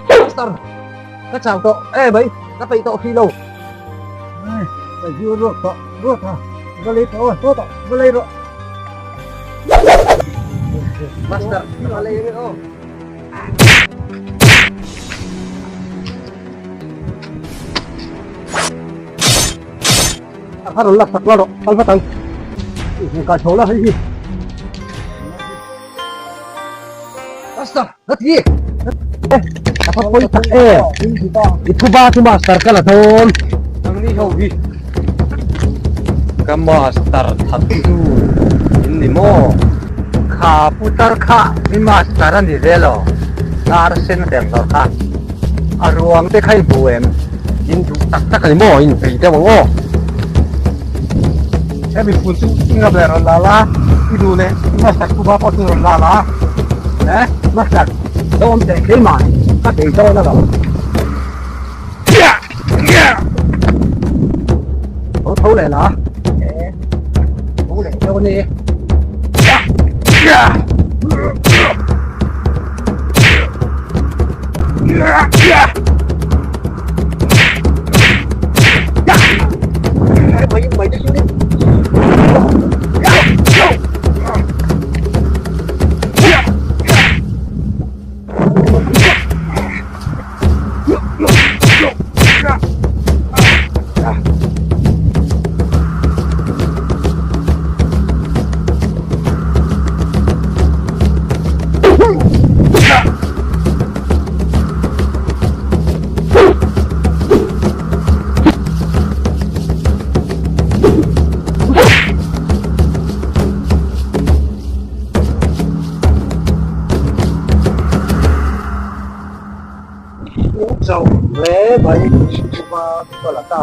Master, ka chau tawh e mai, ka peih tawh khi lo. Ai, ka ziu ruak tawh, ruak ha, va lei tawh aw, tawh tawh, va lei rawh. Master, va lei ange aw. A rawn lak tak la rawh, kal vat ang. Ka chho la hei hi. Master, ka ti. Ka fa poi tak e. I thu ba chu master ka la dawn. Nang ni ho hi. Ka master that chu in ni maw? Kha putar kha i master a ni ve lo. Nar sen der zawr kha. A ruang te kha i hmu em? In duh tak tak a ni maw? In bei deuh ang aw. Hemi phun chu i ngap leh rawn la la, i duh leh i master thu ba pawh chu rawn la la. Eh, master, lo awm teh keimah ka bei dawn alawm. Tho tho leh la. Eh, tho leh dawn e. Chau hle mai Chuma ka la ta.